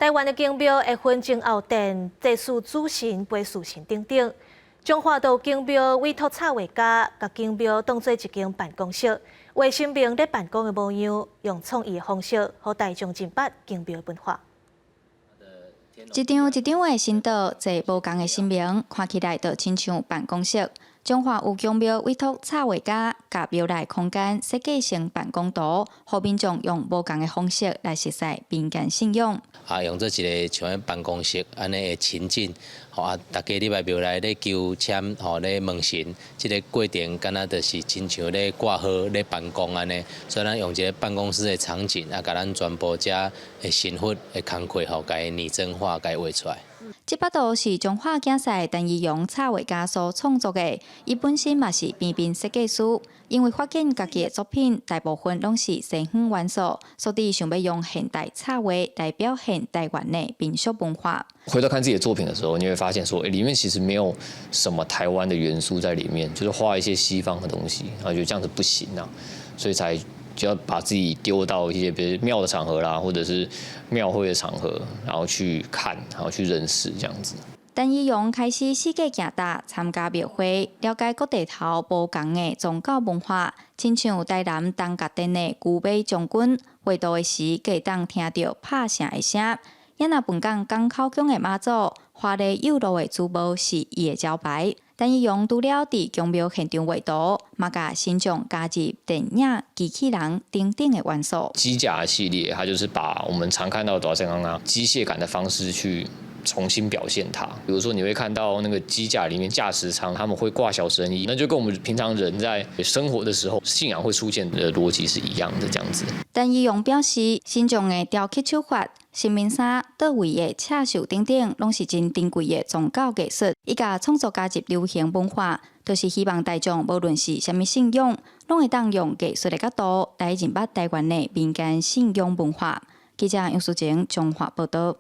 台灣的宮廟會分前後殿、祭祀主神、陪祀神等等。彰化都有宮廟委託插畫家，共宮廟當做一間辦公室，畫神明咧辦公的模樣，用創意的方式，予大眾認捌宮廟文化。一張一張的神桌，坐無仝的神明，看起來就親像辦公室。彰化有宮廟委託插畫家，共廟內空間設計成辦公圖，予民眾用無仝的方式來熟似民間信仰。啊，用做一个像辦公室按呢的情景，吼啊，大家入來廟內咧求籤，吼咧問神，這个過程敢若就是親像咧掛號咧辦公按呢，所以咱用一个辦公室的場景啊，共咱全部遮的神佛的工課吼，共伊擬真化，共伊畫出來。這幅圖是彰化競賽陳怡陽插畫家所創作的，伊本身嘛是平面設計師，因為發現家己的作品大部分攏是西方元素，所以想欲用現代插畫來表現台灣的民俗文化。回頭看自己的作品的時候，你會發現說，欸，裡面其實沒有什麼台灣的元素在裡面，就是畫一些西方的東西，然後覺得這樣子不行啊，所以才就要把自己丟到一些比如廟的場合啦，或者是廟會的場合，然後去看，然後去認識這樣子。陳怡陽開始四界行踏，參加廟會，了解各地頭無仝的宗教文化，親像台南艋舺殿的龜馬將軍，畫圖的時，會當聽著拍城的聲。也若本港港口宮的媽祖，花麗幼路的主帽是伊的招牌。陳怡陽除了佇宮廟現場畫圖，嘛共信眾加入電影、機器人等等的元素。機甲系列，它就是把我們常看到的大聖啊機械感的方式去重新表現它。比如說，你會看到那個機甲裡面駕駛艙，他們會掛小神醫，那就跟我們平常人在生活的時候信仰會出現的邏輯是一樣的，這樣子。陳怡陽表示，信眾的雕刻手法、神明衫、桌位的刺繡等等，攏是真珍貴的宗教藝術。伊共創作加入流行文化，就是希望大眾無論是啥物信仰，攏會當用藝術的角度來認捌台灣的民間信仰文化。記者楊淑靜彰化報道。